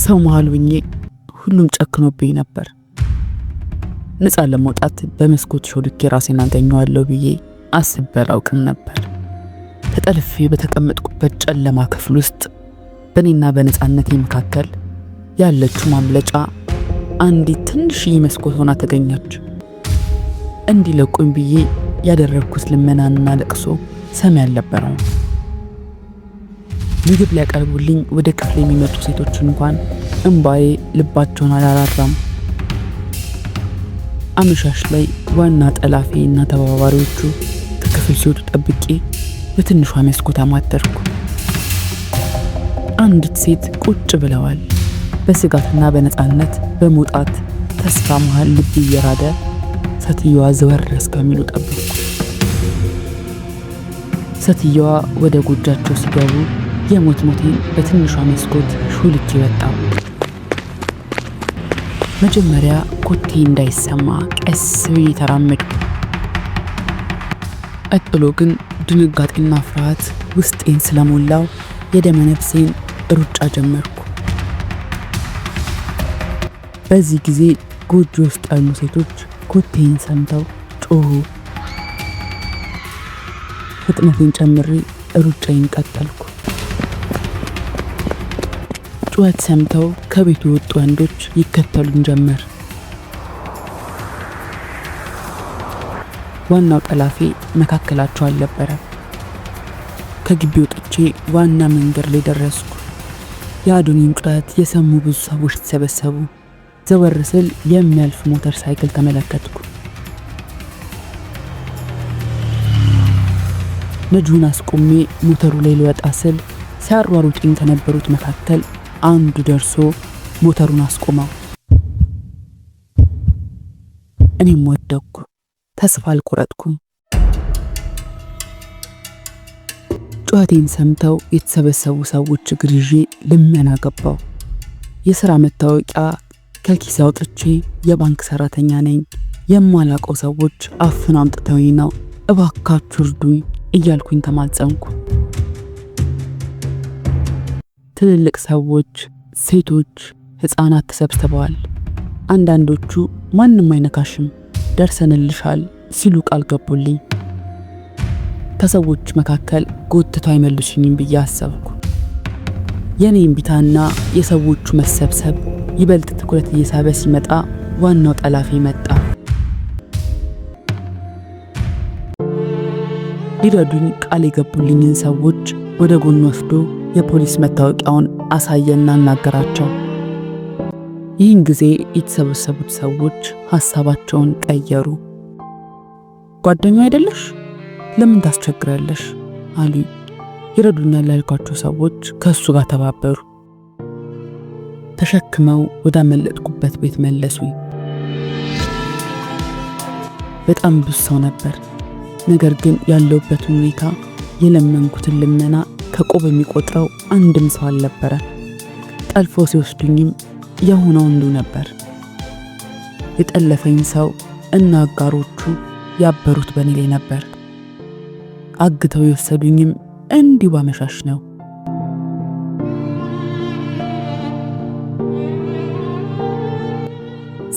ሰው መሃል ሆኜ ሁሉም ጨክኖብኝ ነበር። ነፃ ለመውጣት በመስኮት ሾልኬ ራሴን አገኘዋለሁ ብዬ አስቤ አላውቅም ነበር። ተጠልፌ በተቀመጥኩበት ጨለማ ክፍል ውስጥ በእኔና በነፃነቴ መካከል ያለችው ማምለጫ አንዲት ትንሽዬ መስኮት ሆና ተገኘች። እንዲለቁኝ ብዬ ያደረግኩት ልመናና ለቅሶ ሰሚ አልነበረውም። ምግብ ሊያቀርቡልኝ ወደ ክፍል የሚመጡ ሴቶች እንኳን እምባዬ ልባቸውን አላራራም። አመሻሽ ላይ ዋና ጠላፊ እና ተባባሪዎቹ ከክፍል ሲወጡ ጠብቄ በትንሿ መስኮት አማተርኩ። አንዲት ሴት ቁጭ ብለዋል። በስጋትና በነፃነት በመውጣት ተስፋ መሃል ልብ እየራደ ሴትየዋ ዘወር እስከሚሉ ጠበቅኩ። ሴትየዋ ወደ ጎጇቸው ሲገቡ የሞት ሞቴን በትንሿ መስኮት ሹልኬ ወጣሁ። መጀመሪያ ኮቴ እንዳይሰማ ቀስ ብዬ ተራመድኩ። ቀጥሎ ግን ድንጋጤና ፍርሃት ውስጤን ስለሞላው የደመ ነፍሴን ሩጫ ጀመርኩ። በዚህ ጊዜ ጎጆ ውስጥ ያሉ ሴቶች ኮቴን ሰምተው ጮሁ። ፍጥነቴን ጨምሬ ሩጫዬን ቀጠልኩ። ጩኸት ሰምተው ከቤቱ የወጡ ወንዶች ይከተሉን ጀመር። ዋናው ጠላፊ መካከላቸው አልነበረም። ከግቢ ወጥቼ ዋና መንገድ ላይ ደረስኩ። የአዶኒን ጩኸት የሰሙ ብዙ ሰዎች ተሰበሰቡ። ዘወር ስል የሚያልፍ ሞተር ሳይክል ተመለከትኩ። ነጂውን አስቆሜ ሞተሩ ላይ ልወጣ ስል ሲያሯሩጡኝ ከነበሩት መካከል አንዱ ደርሶ ሞተሩን አስቆመው። እኔም ወደቅኩ። ተስፋ አልቆረጥኩም። ጩኸቴን ሰምተው የተሰበሰቡ ሰዎች እግር ይዤ ልመና ገባው። የሥራ መታወቂያ ከኪሴ አውጥቼ የባንክ ሰራተኛ ነኝ፣ የማላውቀው ሰዎች አፍነው አምጥተውኝ ነው፣ እባካችሁ እርዱኝ እያልኩኝ ተማጸንኩ። ትልልቅ ሰዎች፣ ሴቶች፣ ሕፃናት ተሰብስበዋል። አንዳንዶቹ ማንም አይነካሽም፣ ደርሰንልሻል ሲሉ ቃል ገቡልኝ። ከሰዎች መካከል ጎትተው አይመልሱኝም ብዬ አሰብኩ። የኔ እምቢታና የሰዎቹ መሰብሰብ ይበልጥ ትኩረት እየሳበ ሲመጣ ዋናው ጠላፊ መጣ። ሊረዱኝ ቃል የገቡልኝን ሰዎች ወደ ጎን ወስዶ የፖሊስ መታወቂያውን አሳየና አናገራቸው። ይህን ጊዜ የተሰበሰቡት ሰዎች ሐሳባቸውን ቀየሩ። ጓደኛው አይደለሽ? ለምን ታስቸግራለሽ? አሉኝ። ይረዱኛል ያልኳቸው ሰዎች ከእሱ ጋር ተባበሩ። ተሸክመው ወዳመለጥኩበት ቤት መለሱኝ። በጣም ብዙ ሰው ነበር። ነገር ግን ያለሁበትን ሁኔታ የለመንኩትን ልመና ከቆብ የሚቆጥረው አንድም ሰው አልነበረ። ጠልፎ ሲወስዱኝም የሆነው እንዱ ነበር። የጠለፈኝ ሰው እና አጋሮቹ ያበሩት በእኔ ላይ ነበር። አግተው የወሰዱኝም እንዲሁ ባመሻሽ ነው።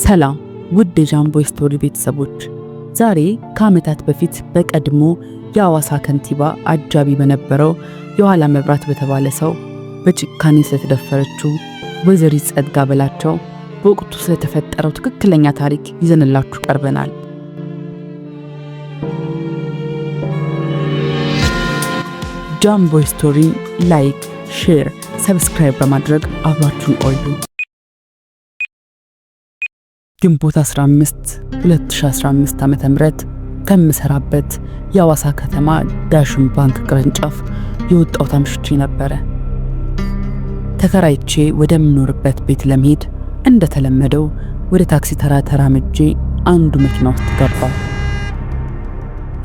ሰላም ውድ የጃምቦ ስቶሪ ቤተሰቦች፣ ዛሬ ከዓመታት በፊት በቀድሞ የሐዋሳ ከንቲባ አጃቢ በነበረው የኋላ መብራት በተባለ ሰው በጭካኔ ስለተደፈረችው ወይዘሪት ጸጋ በላቸው በወቅቱ ስለተፈጠረው ትክክለኛ ታሪክ ይዘንላችሁ ቀርበናል። ጃምቦ ስቶሪ like፣ share፣ subscribe በማድረግ አብራችሁን ቆዩ። ግንቦት 15 2015 ዓ.ም ከምሰራበት የሐዋሳ ከተማ ዳሽን ባንክ ቅርንጫፍ የወጣሁት አምሽቼ ነበረ። ተከራይቼ ወደምኖርበት ቤት ለመሄድ እንደተለመደው ወደ ታክሲ ተራ ተራምጄ አንዱ መኪና ውስጥ ገባሁ።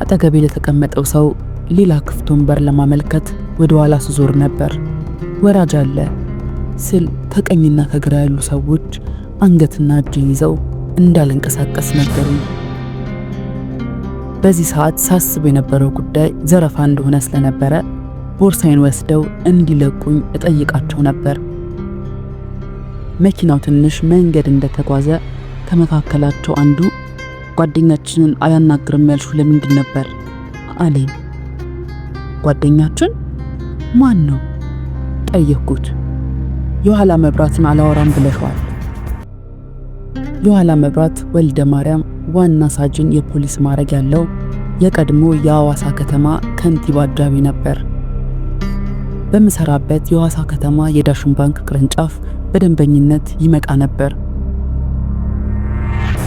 አጠገቤ ለተቀመጠው ሰው ሌላ ክፍት ወንበር ለማመልከት ወደ ኋላ ስዞር ነበር። ወራጅ አለ ስል ከቀኝና ከግራ ያሉ ሰዎች አንገትና እጄን ይዘው እንዳልንቀሳቀስ ነገሩኝ። በዚህ ሰዓት ሳስብ የነበረው ጉዳይ ዘረፋ እንደሆነ ስለነበረ ቦርሳዬን ወስደው እንዲለቁኝ እጠይቃቸው ነበር። መኪናው ትንሽ መንገድ እንደተጓዘ ከመካከላቸው አንዱ ጓደኛችንን አላናግርም ያልሽው ለምንድን ነበር አለኝ። ጓደኛችን ማን ነው ጠየቅኩት። የኋላ መብራትን አላወራም ብለሽዋል። የኋላ መብራት ወልደ ማርያም ዋና ሳጅን የፖሊስ ማዕረግ ያለው የቀድሞ የሐዋሳ ከተማ ከንቲባ አጃቢ ነበር። በምሰራበት የሐዋሳ ከተማ የዳሽን ባንክ ቅርንጫፍ በደንበኝነት ይመጣ ነበር።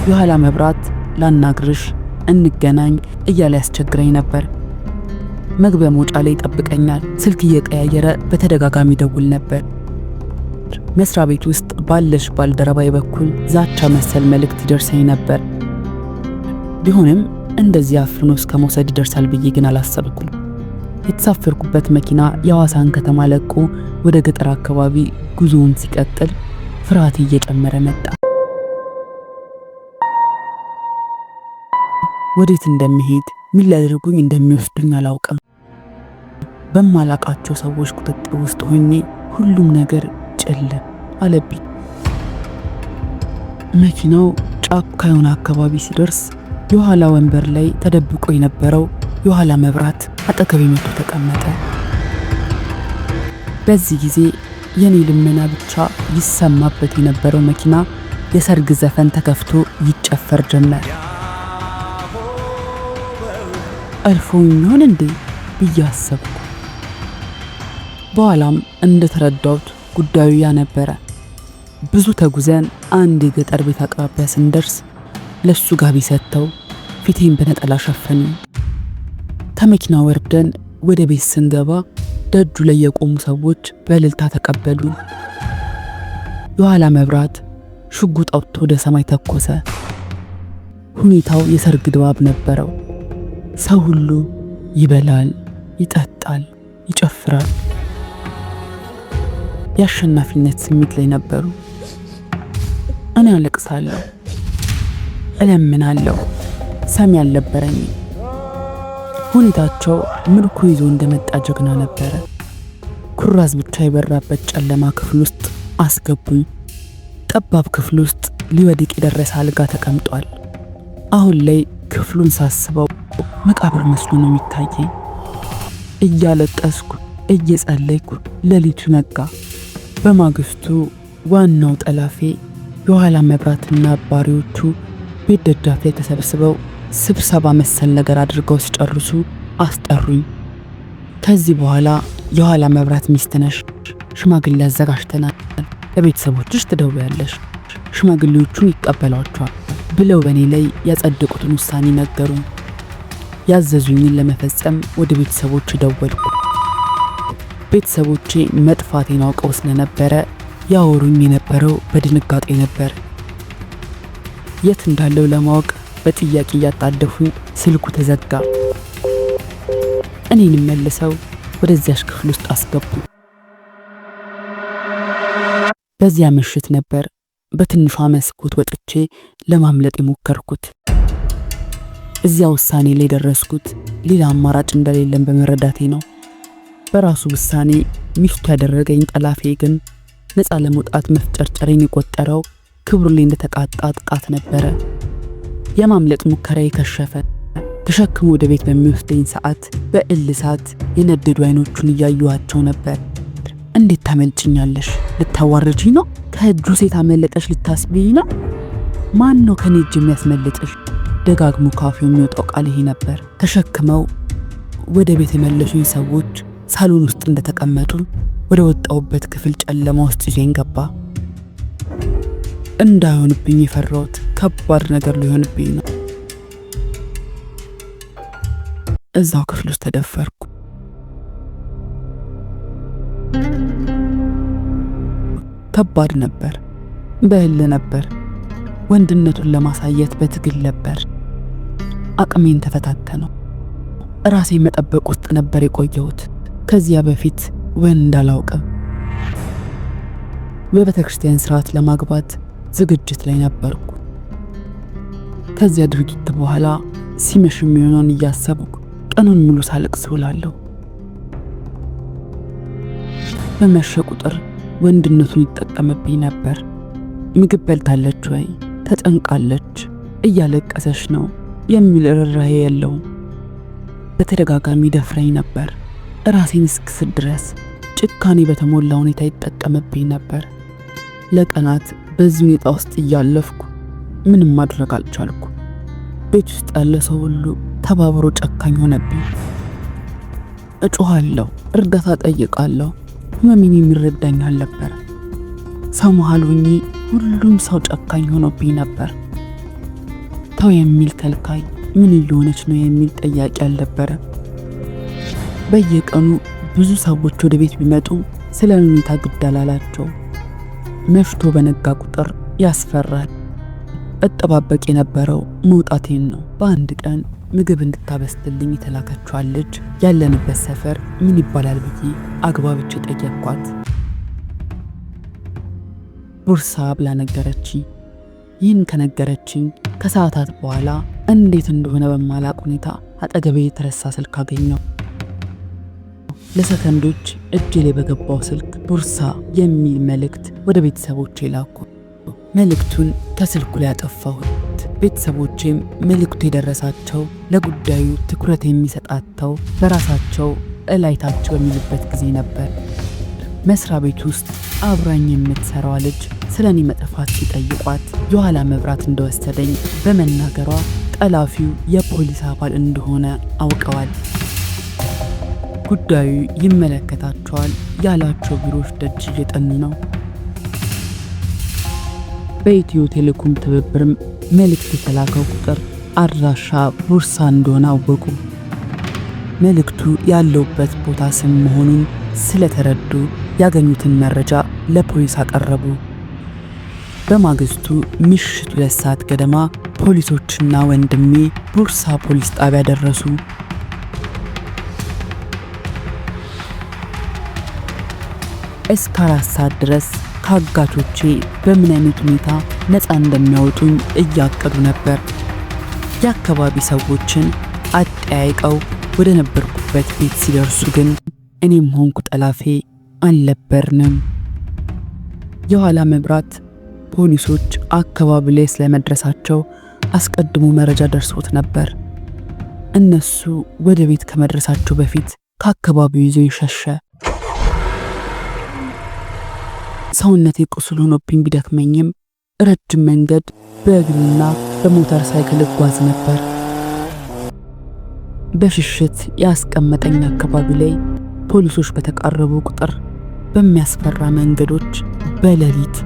የኋላ መብራት ላናግርሽ፣ እንገናኝ እያለ ያስቸግረኝ ነበር። መግቢያ መውጫ ላይ ይጠብቀኛል። ስልክ እየቀያየረ በተደጋጋሚ ደውል ነበር። መስሪያ ቤት ውስጥ ባለሽ ባልደረባዬ በኩል ዛቻ መሰል መልእክት ይደርሰኝ ነበር። ቢሆንም እንደዚህ አፍኖ እስከ መውሰድ ይደርሳል ብዬ ግን አላሰብኩም። የተሳፈርኩበት መኪና የሐዋሳን ከተማ ለቆ ወደ ገጠር አካባቢ ጉዞውን ሲቀጥል ፍርሃት እየጨመረ መጣ። ወዴት እንደሚሄድ ምን ሊያደርጉኝ እንደሚወስዱኝ አላውቅም። በማላቃቸው ሰዎች ቁጥጥር ውስጥ ሆኜ ሁሉም ነገር ጨለም አለብኝ። መኪናው ጫካ የሆነ አካባቢ ሲደርስ የኋላ ወንበር ላይ ተደብቆ የነበረው የኋላ መብራት አጠገቤ መጥቶ ተቀመጠ። በዚህ ጊዜ የኔ ልመና ብቻ ይሰማበት የነበረው መኪና የሰርግ ዘፈን ተከፍቶ ይጨፈር ጀመር። አልፎኝ ይሆን እንዴ ብዬ አሰብኩ። በኋላም እንደተረዳሁት ጉዳዩ ያ ነበረ። ብዙ ተጉዘን አንድ የገጠር ቤት አቅራቢያ ስንደርስ ለሱ ጋቢ ሰጥተው ፊቴን በነጠላ ሸፈኑኝ። ከመኪና ወርደን ወደ ቤት ስንገባ ደጁ ላይ የቆሙ ሰዎች በእልልታ ተቀበሉን። የኋላ መብራት ሽጉጥ አውጥቶ ወደ ሰማይ ተኮሰ። ሁኔታው የሰርግ ድባብ ነበረው። ሰው ሁሉ ይበላል፣ ይጠጣል፣ ይጨፍራል። የአሸናፊነት ስሜት ላይ ነበሩ። እኔ አለቅሳለሁ፣ እለምናለሁ። ሰሚ አልነበረኝም። ሁኔታቸው ምርኮ ይዞ እንደመጣ ጀግና ነበረ። ኩራዝ ብቻ የበራበት ጨለማ ክፍል ውስጥ አስገቡኝ። ጠባብ ክፍል ውስጥ ሊወድቅ የደረሰ አልጋ ተቀምጧል። አሁን ላይ ክፍሉን ሳስበው መቃብር መስሎ ነው የሚታየኝ። እያለቀስኩ እየጸለይኩ ሌሊቱ ነጋ። በማግስቱ ዋናው ጠላፌ የኋላ መብራትና አባሪዎቹ ቤት ደጃፍ ላይ ተሰብስበው ስብሰባ መሰል ነገር አድርገው ሲጨርሱ አስጠሩኝ። ከዚህ በኋላ የኋላ መብራት ሚስት ነሽ፣ ሽማግሌ አዘጋጅተናል፣ ለቤተሰቦችሽ ትደውያለሽ፣ ሽማግሌዎቹን ይቀበሏቸዋል ብለው በእኔ ላይ ያጸደቁትን ውሳኔ ነገሩኝ። ያዘዙኝን ለመፈጸም ወደ ቤተሰቦች ደወልኩ። ቤተሰቦቼ መጥፋቴን አውቀው ስለነበረ ያወሩኝ የነበረው በድንጋጤ ነበር። የት እንዳለው ለማወቅ በጥያቄ እያጣደፉኝ ስልኩ ተዘጋ። እኔንም መልሰው ወደዚያች ክፍል ውስጥ አስገቡ። በዚያ ምሽት ነበር በትንሿ መስኮት ወጥቼ ለማምለጥ የሞከርኩት። እዚያ ውሳኔ ላይ የደረስኩት ሌላ አማራጭ እንደሌለን በመረዳቴ ነው። በራሱ ውሳኔ ሚስቱ ያደረገኝ ጠላፌ ግን ነፃ ለመውጣት መፍጨርጨሬን የቆጠረው ክብሩ ላይ እንደተቃጣ ጥቃት ነበረ። የማምለጥ ሙከራዬ ከሸፈ። ተሸክሞ ወደ ቤት በሚወስደኝ ሰዓት በእልህ እሳት የነደዱ አይኖቹን እያዩዋቸው ነበር። እንዴት ታመልጭኛለሽ? ልታዋርጂኝ ነው? ከእጁ ሴት አመለጠሽ ልታስብኝ ነው? ማን ነው ከኔ እጅ የሚያስመልጥሽ? ደጋግሞ ካፌ የሚወጣው ቃል ይሄ ነበር። ተሸክመው ወደ ቤት የመለሱኝ ሰዎች ሳሎን ውስጥ እንደተቀመጡ ወደ ወጣውበት ክፍል ጨለማ ውስጥ ይዞኝ ገባ። እንዳይሆንብኝ የፈራሁት ከባድ ነገር ሊሆንብኝ ነው። እዛው ክፍል ውስጥ ተደፈርኩ። ከባድ ነበር። በእልህ ነበር። ወንድነቱን ለማሳየት በትግል ነበር። አቅሜን ተፈታተነው። ራሴን መጠበቅ ውስጥ ነበር የቆየሁት። ከዚያ በፊት ወንድ አላውቅም። በቤተ ክርስቲያን ስርዓት ለማግባት ዝግጅት ላይ ነበርኩ። ከዚያ ድርጊት በኋላ ሲመሽ የሚሆነውን እያሰብኩ ቀኑን ሙሉ ሳለቅስ እውላለሁ። በመሸ ቁጥር ወንድነቱን ይጠቀምብኝ ነበር። ምግብ በልታለች ወይ? ተጨንቃለች፣ እያለቀሰች ነው የሚል ርህራሄ የለውም። በተደጋጋሚ ደፍረኝ ነበር። ራሴን እስክስት ድረስ ጭካኔ በተሞላ ሁኔታ ይጠቀምብኝ ነበር። ለቀናት በዚህ ሁኔታ ውስጥ እያለፍኩ ምንም ማድረግ አልቻልኩ። ቤት ውስጥ ያለ ሰው ሁሉ ተባብሮ ጨካኝ ሆነብኝ። እጮኻለሁ፣ እርዳታ ጠይቃለሁ። ህመሜን የሚረዳኝ አልነበረ። ሰው መሃል ሆኜ ሁሉም ሰው ጨካኝ ሆኖብኝ ነበር። ተው የሚል ከልካይ፣ ምን እየሆነች ነው የሚል ጠያቂ አልነበረ። በየቀኑ ብዙ ሰዎች ወደ ቤት ቢመጡ ስለ ሁኔታ ግድ አላላቸው። መሽቶ በነጋ ቁጥር ያስፈራል። እጠባበቅ የነበረው መውጣቴን ነው። በአንድ ቀን ምግብ እንድታበስልልኝ የተላከችዋን ልጅ ያለንበት ሰፈር ምን ይባላል ብዬ አግባብቼ ጠየቅኳት። ቡርሳ ብላ ነገረችኝ። ይህን ከነገረችኝ ከሰዓታት በኋላ እንዴት እንደሆነ በማላቅ ሁኔታ አጠገቤ የተረሳ ስልክ አገኘው። ለሰከንዶች እጄ ላይ በገባው ስልክ ቡርሳ የሚል መልእክት ወደ ቤተሰቦቼ ላኩ። መልእክቱን ከስልኩ ላይ አጠፋሁት። ቤተሰቦቼም መልእክቱ የደረሳቸው ለጉዳዩ ትኩረት የሚሰጣተው በራሳቸው እላይታቸው በሚሉበት ጊዜ ነበር። መስሪያ ቤት ውስጥ አብራኝ የምትሰራዋ ልጅ ስለ እኔ መጥፋት ሲጠይቋት የኋላ መብራት እንደወሰደኝ በመናገሯ ጠላፊው የፖሊስ አባል እንደሆነ አውቀዋል። ጉዳዩ ይመለከታቸዋል ያላቸው ቢሮዎች ደጅ እየጠኑ ነው። በኢትዮ ቴሌኮም ትብብርም መልእክት የተላከው ቁጥር አድራሻ ቡርሳ እንደሆነ አወቁ። መልእክቱ ያለውበት ቦታ ስም መሆኑን ስለተረዱ ያገኙትን መረጃ ለፖሊስ አቀረቡ። በማግስቱ ምሽት 2 ሰዓት ገደማ ፖሊሶችና ወንድሜ ቡርሳ ፖሊስ ጣቢያ ደረሱ። እስከ 4 ሰዓት ድረስ ከአጋቾቼ በምን አይነት ሁኔታ ነፃ እንደሚያወጡኝ እያቀዱ ነበር። የአካባቢ ሰዎችን አጠያይቀው ወደ ነበርኩበት ቤት ሲደርሱ ግን እኔም ሆንኩ ጠላፌ አልነበርንም። የኋላ መብራት ፖሊሶች አካባቢ ላይ ስለመድረሳቸው አስቀድሞ መረጃ ደርሶት ነበር። እነሱ ወደ ቤት ከመድረሳቸው በፊት ከአካባቢው ይዞ ይሸሸ። ሰውነቴ ቁስል ሆኖብኝ ቢደክመኝም ረጅም መንገድ በእግርና በሞተር ሳይክል እጓዝ ነበር። በሽሽት ያስቀመጠኝ አካባቢ ላይ ፖሊሶች በተቃረቡ ቁጥር በሚያስፈራ መንገዶች በሌሊት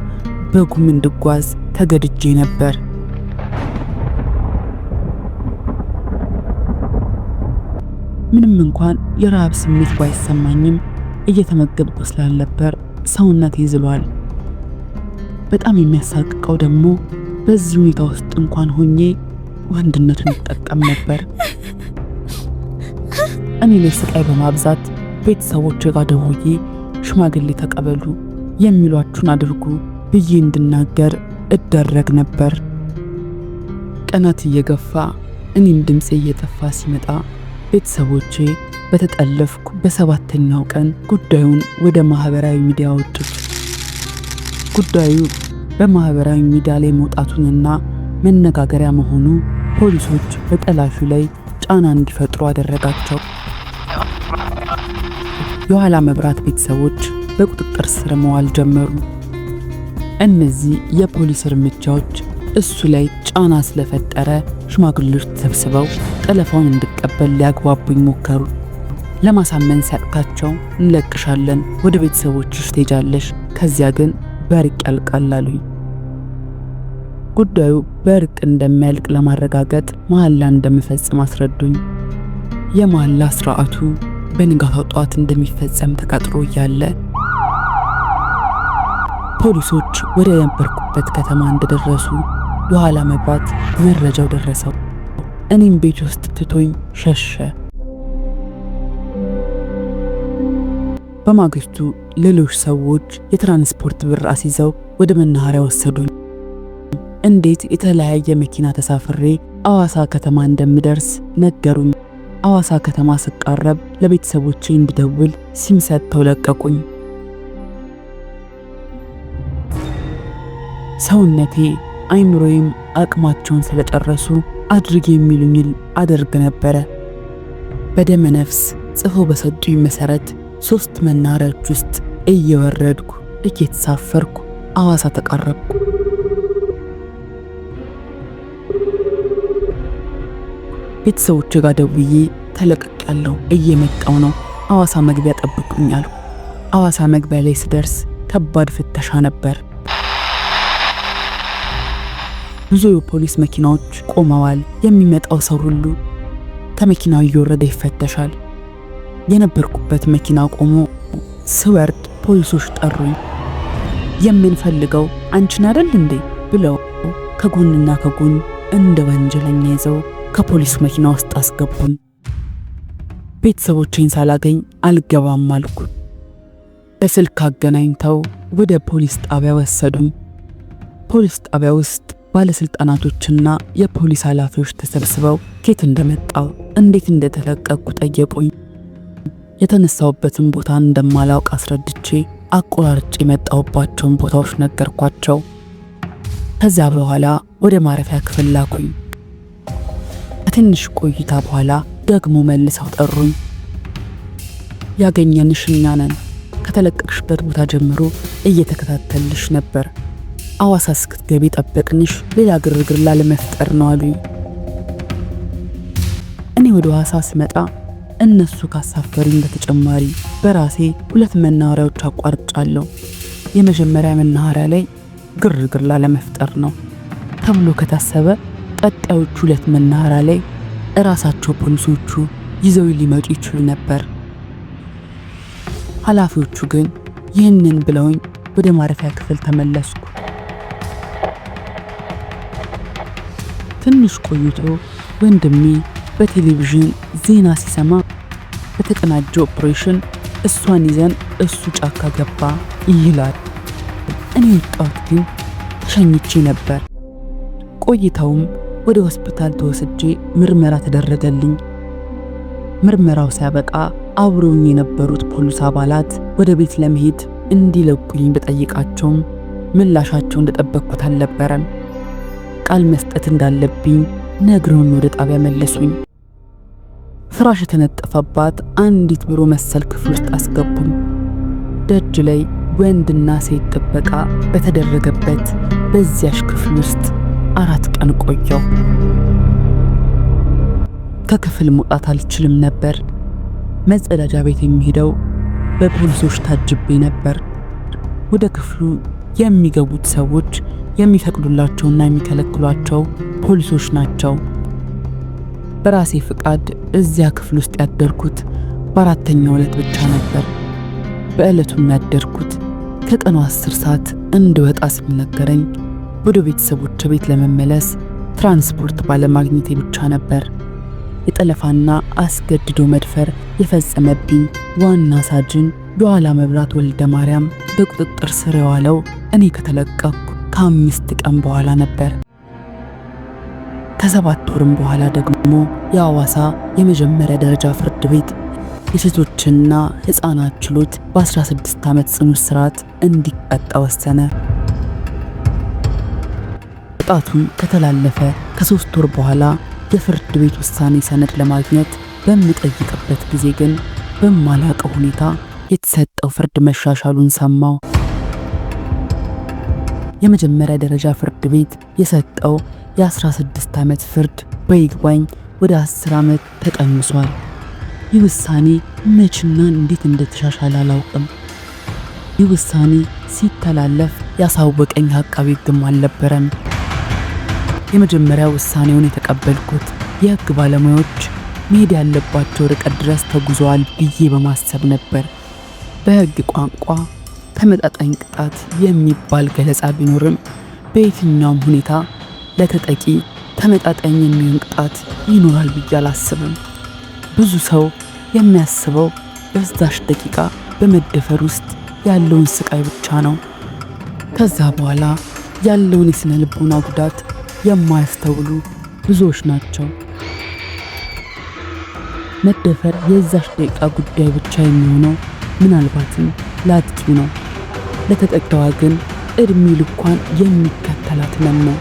በጉም እንድጓዝ ተገድጄ ነበር። ምንም እንኳን የረሃብ ስሜት ባይሰማኝም እየተመገብኩ ስላልነበር ሰውነቴ ዝሏል። በጣም የሚያሳቅቀው ደግሞ በዚህ ሁኔታ ውስጥ እንኳን ሆኜ ወንድነቱን ይጠቀም ነበር። እኔ ላይ ስቃይ በማብዛት ቤተሰቦቼ ጋር ደውዬ ሽማግሌ ተቀበሉ የሚሏችሁን አድርጉ ብዬ እንድናገር እደረግ ነበር። ቀናት እየገፋ እኔም ድምጼ እየጠፋ ሲመጣ ቤተሰቦቼ በተጠለፍኩ በ7ኛው ቀን ጉዳዩን ወደ ማህበራዊ ሚዲያ አወጡት። ጉዳዩ በማህበራዊ ሚዲያ ላይ መውጣቱንና መነጋገሪያ መሆኑ ፖሊሶች በጠላፊው ላይ ጫና እንዲፈጥሩ አደረጋቸው። የኋላ መብራት ቤተሰቦች በቁጥጥር ስር መዋል ጀመሩ። እነዚህ የፖሊስ እርምጃዎች እሱ ላይ ጫና ስለፈጠረ ሽማግሌዎች ተሰብስበው ጠለፋውን እንድቀበል ሊያግባቡኝ ሞከሩ። ለማሳመን ሲያቅታቸው እንለቅሻለን፣ ወደ ቤተሰቦችሽ ትሄጃለሽ፣ ከዚያ ግን በእርቅ ያልቃል አሉኝ። ጉዳዩ በእርቅ እንደሚያልቅ ለማረጋገጥ መሐላ እንደምፈጽም አስረዱኝ። የመሐላ ስርዓቱ በንጋታው ጠዋት እንደሚፈጸም ተቀጥሮ እያለ ፖሊሶች ወደ ነበርኩበት ከተማ እንደደረሱ የኋላ መብራት መረጃው ደረሰው። እኔም ቤት ውስጥ ትቶኝ ሸሸ። በማግስቱ ሌሎች ሰዎች የትራንስፖርት ብር አስይዘው ወደ መናኸሪያ ወሰዱኝ። እንዴት የተለያየ መኪና ተሳፍሬ አዋሳ ከተማ እንደምደርስ ነገሩኝ። አዋሳ ከተማ ስቃረብ ለቤተሰቦቼ እንድደውል ሲም ሰጥተው ለቀቁኝ። ሰውነቴ አይምሮዬም አቅማቸውን ስለጨረሱ አድርግ የሚሉኝን አደርግ ነበረ። በደመ ነፍስ ጽፈው በሰጡኝ መሰረት 3 መናኸሪያዎች ውስጥ እየወረድኩ እየተሳፈርኩ አዋሳ ተቃረብኩ። ቤተሰቦቼ ጋር ደውዬ ተለቅቄያለሁ፣ እየመጣሁ ነው፣ አዋሳ መግቢያ ጠብቁኝ አልኩ። አዋሳ መግቢያ ላይ ስደርስ ከባድ ፍተሻ ነበር። ብዙ የፖሊስ መኪናዎች ቆመዋል። የሚመጣው ሰው ሁሉ ከመኪናው እየወረደ ይፈተሻል። የነበርኩበት መኪና ቆሞ ስወርድ ፖሊሶች ጠሩኝ። የምንፈልገው አንቺን አይደል እንዴ ብለው ከጎንና ከጎን እንደ ወንጀለኛ ይዘው ከፖሊስ መኪና ውስጥ አስገቡን። ቤተሰቦቼን ሳላገኝ አልገባም አልኩ። በስልክ አገናኝተው ወደ ፖሊስ ጣቢያ ወሰዱኝ። ፖሊስ ጣቢያ ውስጥ ባለስልጣናቶችና የፖሊስ ኃላፊዎች ተሰብስበው ከየት እንደመጣው እንዴት እንደተለቀቅኩ ጠየቁኝ። የተነሳሁበትን ቦታ እንደማላውቅ አስረድቼ አቆራርጬ የመጣሁባቸውን ቦታዎች ነገርኳቸው። ከዚያ በኋላ ወደ ማረፊያ ክፍል ላኩኝ። ከትንሽ ቆይታ በኋላ ደግሞ መልሰው ጠሩኝ። ያገኘንሽ እኛ ነን፣ ከተለቀቅሽበት ቦታ ጀምሮ እየተከታተልሽ ነበር። አዋሳ እስክትገቢ ጠበቅንሽ፣ ሌላ ግርግር ላለመፍጠር ነው አሉኝ። እኔ ወደ ሐዋሳ ስመጣ እነሱ ካሳፈሩኝ በተጨማሪ በራሴ 2 መናኸሪያዎች አቋርጫለሁ። የመጀመሪያ መናኸሪያ ላይ ግርግር ላለመፍጠር ነው ተብሎ ከታሰበ ቀጣዮቹ 2 መናኸሪያ ላይ እራሳቸው ፖሊሶቹ ይዘው ሊመጡ ይችሉ ነበር። ኃላፊዎቹ ግን ይህንን ብለውኝ ወደ ማረፊያ ክፍል ተመለስኩ። ትንሽ ቆይቶ ወንድሜ በቴሌቪዥን ዜና ሲሰማ በተቀናጀ ኦፕሬሽን እሷን ይዘን እሱ ጫካ ገባ ይላል። እኔ ወጣሁት ግን ተሸኝቼ ነበር። ቆይተውም ወደ ሆስፒታል ተወስጄ ምርመራ ተደረገልኝ። ምርመራው ሲያበቃ አብረውኝ የነበሩት ፖሊስ አባላት ወደ ቤት ለመሄድ እንዲለቁኝ በጠይቃቸውም ምላሻቸው እንደጠበቅኩት አልነበረም። ቃል መስጠት እንዳለብኝ ነግረውኝ ወደ ጣቢያ መለሱኝ። ፍራሽ የተነጠፈባት አንዲት ቢሮ መሰል ክፍል ውስጥ አስገቡኝ። ደጅ ላይ ወንድና ሴት ጥበቃ በተደረገበት በዚያሽ ክፍል ውስጥ 4 ቀን ቆየሁ። ከክፍል መውጣት አልችልም ነበር። መጸዳጃ ቤት የሚሄደው በፖሊሶች ታጅቤ ነበር። ወደ ክፍሉ የሚገቡት ሰዎች የሚፈቅዱላቸውና የሚከለክሏቸው ፖሊሶች ናቸው። በራሴ ፍቃድ እዚያ ክፍል ውስጥ ያደርኩት በ4ኛው ዕለት ብቻ ነበር። በዕለቱም ያደርኩት ከቀኑ 10 ሰዓት እንድወጣ ሲነገረኝ ወደ ቤተሰቦቼ ቤት ለመመለስ ትራንስፖርት ባለማግኘቴ ብቻ ነበር። የጠለፋና አስገድዶ መድፈር የፈጸመብኝ ዋና ሳጅን የኋላ መብራት ወልደ ማርያም በቁጥጥር ስር የዋለው እኔ ከተለቀቅኩ ከ5 ቀን በኋላ ነበር። ከ7 ወርም በኋላ ደግሞ የሐዋሳ የመጀመሪያ ደረጃ ፍርድ ቤት የሴቶችና ሕፃናት ችሎት በ16 ዓመት ጽኑ እስራት እንዲቀጣ ወሰነ። ቅጣቱም ከተላለፈ ከ3 ወር በኋላ የፍርድ ቤት ውሳኔ ሰነድ ለማግኘት በምጠይቅበት ጊዜ ግን በማላውቀው ሁኔታ የተሰጠው ፍርድ መሻሻሉን ሰማሁ። የመጀመሪያ ደረጃ ፍርድ ቤት የሰጠው የ16 ዓመት ፍርድ በይግባኝ ወደ 10 ዓመት ተቀንሷል። ይህ ውሳኔ መቼና እንዴት እንደተሻሻለ አላውቅም። ይህ ውሳኔ ሲተላለፍ ያሳወቀኝ አቃቤ ሕግም አልነበረም። የመጀመሪያ ውሳኔውን የተቀበልኩት የሕግ ባለሙያዎች መሄድ ያለባቸው ርቀት ድረስ ተጉዘዋል ብዬ በማሰብ ነበር። በሕግ ቋንቋ ተመጣጣኝ ቅጣት የሚባል ገለጻ ቢኖርም በየትኛውም ሁኔታ ለተጠቂ ተመጣጣኝ የሚሆን ቅጣት ይኖራል ብዬ አላስብም። ብዙ ሰው የሚያስበው በዛች ደቂቃ በመደፈር ውስጥ ያለውን ስቃይ ብቻ ነው። ከዛ በኋላ ያለውን የስነ ልቦና ጉዳት የማያስተውሉ ብዙዎች ናቸው። መደፈር የዛች ደቂቃ ጉዳይ ብቻ የሚሆነው ምናልባትም ለአጥቂው ነው። ለተጠቂዋ ግን እድሜ ልኳን የሚከተላት ህመም ነው።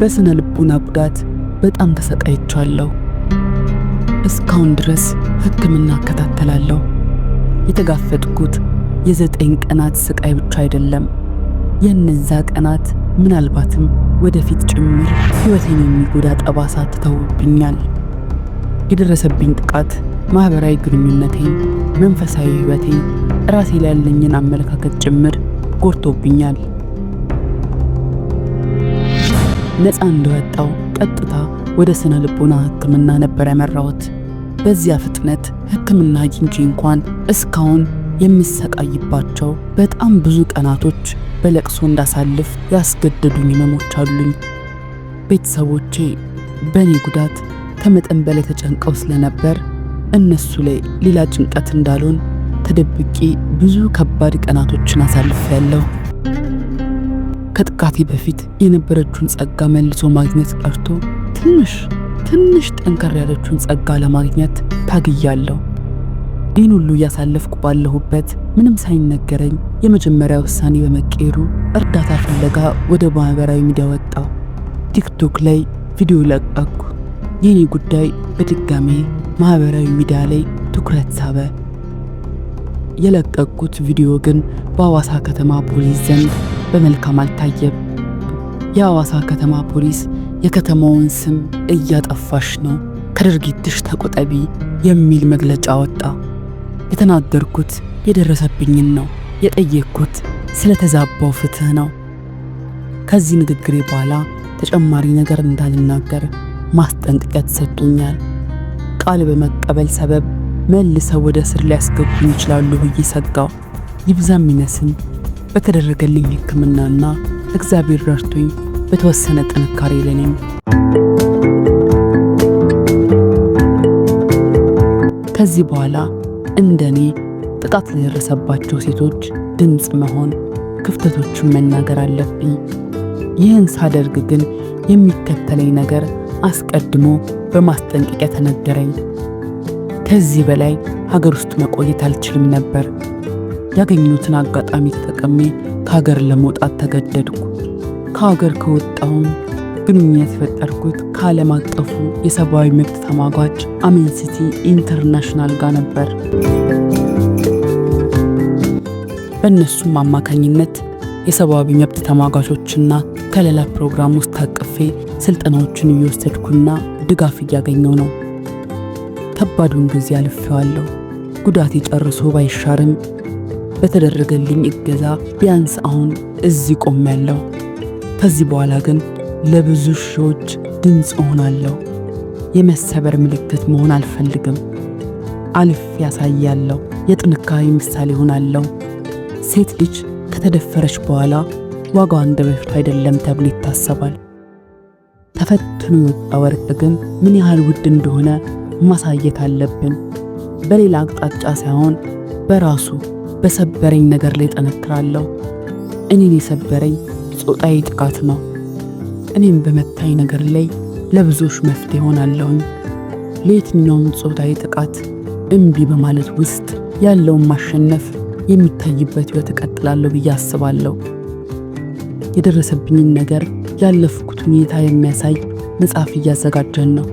በስነ ልቦና ጉዳት በጣም ተሰቃይቻለሁ። እስካሁን ድረስ ሕክምና እከታተላለሁ። የተጋፈጥኩት የ9 ቀናት ስቃይ ብቻ አይደለም። የእነዛ ቀናት ምናልባትም ወደፊት ጭምር ሕይወቴን የሚጎዳ ጠባሳ ትተውብኛል። የደረሰብኝ ጥቃት ማህበራዊ ግንኙነቴን፣ መንፈሳዊ ሕይወቴን፣ ራሴ ላይ ያለኝን አመለካከት ጭምር ጎድቶብኛል። ነፃ እንደወጣው ቀጥታ ወደ ስነ ልቦና ሕክምና ነበር ያመራሁት። በዚያ ፍጥነት ሕክምና አግኝቼ እንኳን እስካሁን የምሰቃይባቸው በጣም ብዙ ቀናቶች በለቅሶ እንዳሳልፍ ያስገደዱኝ ህመሞች አሉኝ። ቤተሰቦቼ በእኔ ጉዳት ከመጠን በላይ ተጨንቀው ስለነበር እነሱ ላይ ሌላ ጭንቀት እንዳልሆን ተደብቄ ብዙ ከባድ ቀናቶችን አሳልፌያለሁ። ከጥቃቴ በፊት የነበረችውን ጸጋ መልሶ ማግኘት ቀርቶ ትንሽ ትንሽ ጠንከር ያለችውን ጸጋ ለማግኘት ታግያለሁ። ይህን ሁሉ እያሳለፍኩ ባለሁበት ምንም ሳይነገረኝ የመጀመሪያ ውሳኔ በመቀየሩ እርዳታ ፍለጋ ወደ ማህበራዊ ሚዲያ ወጣሁ። ቲክቶክ ላይ ቪዲዮ ለቀቅኩ። የኔ ጉዳይ በድጋሜ ማህበራዊ ሚዲያ ላይ ትኩረት ሳበ። የለቀቅኩት ቪዲዮ ግን በሐዋሳ ከተማ ፖሊስ ዘንድ በመልካም አልታየም። የሐዋሳ ከተማ ፖሊስ የከተማውን ስም እያጠፋሽ ነው፣ ከድርጊትሽ ተቆጠቢ የሚል መግለጫ ወጣ። የተናገርኩት የደረሰብኝን ነው። የጠየቅኩት ስለተዛባው ፍትህ ነው። ከዚህ ንግግሬ በኋላ ተጨማሪ ነገር እንዳልናገር ማስጠንቀቂያ ተሰጥቶኛል። ቃል በመቀበል ሰበብ መልሰው ወደ እስር ሊያስገቡኝ ይችላሉ ብዬ ሰጋው። ይብዛም ይነስም በተደረገልኝ ሕክምናና እግዚአብሔር ረድቶኝ በተወሰነ ጥንካሬ ላይ ነኝ። ከዚህ በኋላ እንደኔ ጥቃት ለደረሰባቸው ሴቶች ድምፅ መሆን፣ ክፍተቶችን መናገር አለብኝ። ይህን ሳደርግ ግን የሚከተለኝ ነገር አስቀድሞ በማስጠንቀቂያ ተነገረኝ። ከዚህ በላይ ሀገር ውስጥ መቆየት አልችልም ነበር። ያገኙትን አጋጣሚ ተጠቅሜ ከሀገር ለመውጣት ተገደድኩ። ከሀገር ከወጣሁም ግንኙነት የፈጠርኩት ከዓለም አቀፉ የሰብአዊ መብት ተሟጋች አምነስቲ ኢንተርናሽናል ጋር ነበር። በእነሱም አማካኝነት የሰብአዊ መብት ተሟጋቾችና ከለላ ፕሮግራም ውስጥ ታቅፌ ስልጠናዎችን እየወሰድኩና ድጋፍ እያገኘው ነው። ከባዱን ጊዜ አልፌዋለሁ። ጉዳቴ ጨርሶ ባይሻርም በተደረገልኝ እገዛ ቢያንስ አሁን እዚህ ቆሜያለሁ። ከዚህ በኋላ ግን ለብዙ ሺዎች ድምፅ እሆናለሁ። የመሰበር ምልክት መሆን አልፈልግም። አልፌ ያሳያለሁ። የጥንካሬ ምሳሌ እሆናለሁ። ሴት ልጅ ከተደፈረች በኋላ ዋጋዋ እንደ በፊቱ አይደለም ተብሎ ይታሰባል። ተፈትኖ የወጣ ወርቅ ግን ምን ያህል ውድ እንደሆነ ማሳየት አለብን። በሌላ አቅጣጫ ሳይሆን በራሱ በሰበረኝ ነገር ላይ ጠነክራለሁ። እኔን የሰበረኝ ጾታዊ ጥቃት ነው። እኔም በመታኝ ነገር ላይ ለብዙዎች መፍትሄ ሆናለሁኝ። ለየትኛውም ጾታዊ ጥቃት እምቢ በማለት ውስጥ ያለውን ማሸነፍ የሚታይበት ሕይወት እቀጥላለሁ ብዬ አስባለሁ። የደረሰብኝን ነገር ያለፍኩት ሁኔታ የሚያሳይ መጽሐፍ እያዘጋጀን ነው።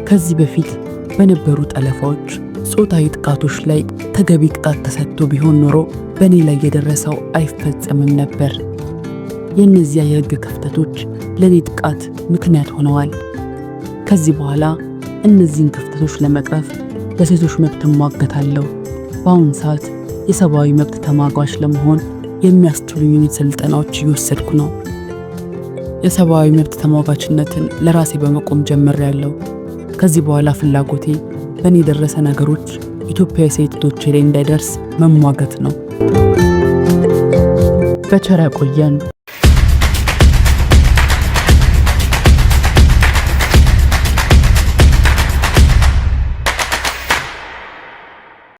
ከዚህ በፊት በነበሩ ጠለፋዎች፣ ጾታዊ ጥቃቶች ላይ ተገቢ ቅጣት ተሰጥቶ ቢሆን ኖሮ በእኔ ላይ የደረሰው አይፈጸምም ነበር። የእነዚያ የሕግ ክፍተቶች ለእኔ ጥቃት ምክንያት ሆነዋል። ከዚህ በኋላ እነዚህን ክፍተቶች ለመቅረፍ ለሴቶች መብት እሟገታለሁ። በአሁን ሰዓት የሰብአዊ መብት ተሟጋች ለመሆን የሚያስችሉኝን ስልጠናዎች እየወሰድኩ ነው። የሰብአዊ መብት ተሟጋችነትን ለራሴ በመቆም ጀምሬያለሁ። ከዚህ በኋላ ፍላጎቴ በእኔ የደረሰ ነገሮች ኢትዮጵያዊ ሴት እህቶቼ ላይ እንዳይደርስ መሟገት ነው። በቸር ያቆየን።